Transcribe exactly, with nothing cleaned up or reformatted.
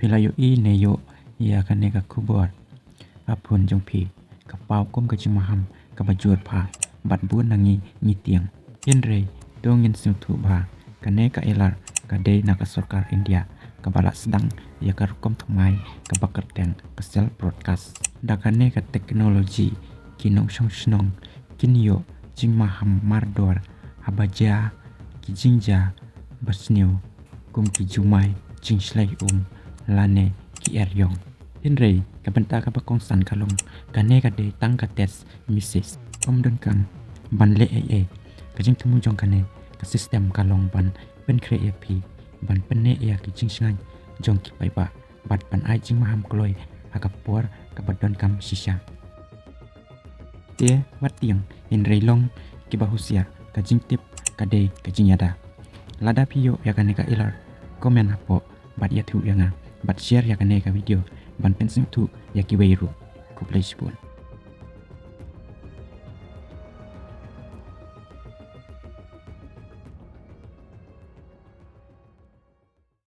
Phi la ïohi ne ïoh ïa kane ka khubor ha phone jong phi? Ka paw kum ka jingmaham kaba jur bha bad bun na ngi ngi tieng. Hynrei to ngin sngewthuh ba kane ka alert ka dei na ka sorkar India kaba la sdang ïa ka rukom thymmai kaba kyrteng ka self broadcast. Da kane ka technology ki nongshong shnong kin ïoh jingmaham mardor haba jia ki jingjia basniew kum ki jumai, jingshlei um lane ki eriong. Hynrei ka bynta kaba kongsan ka long kane ka dei tang ka test message. Ym donkam ban leh ei ei. Ka jingthmu jong kane ka system ka long ban pynkhreh ïa phi ban pynneh ïa ki jingshngaiñ jong ki paidbah bad ban ai jingmaham kloi ha ka por kaba donkam shisha. Te wat tieng, hynrei long kiba husiar, ka jingtip ka dei ka jingïada. Lada phi ïoh ïa kane ka alert, comment hapoh bad ïathuh ïa nga bad share ïa kane ka video ban pynsngewthuh ïa kiwei ruh. Khublei shibun.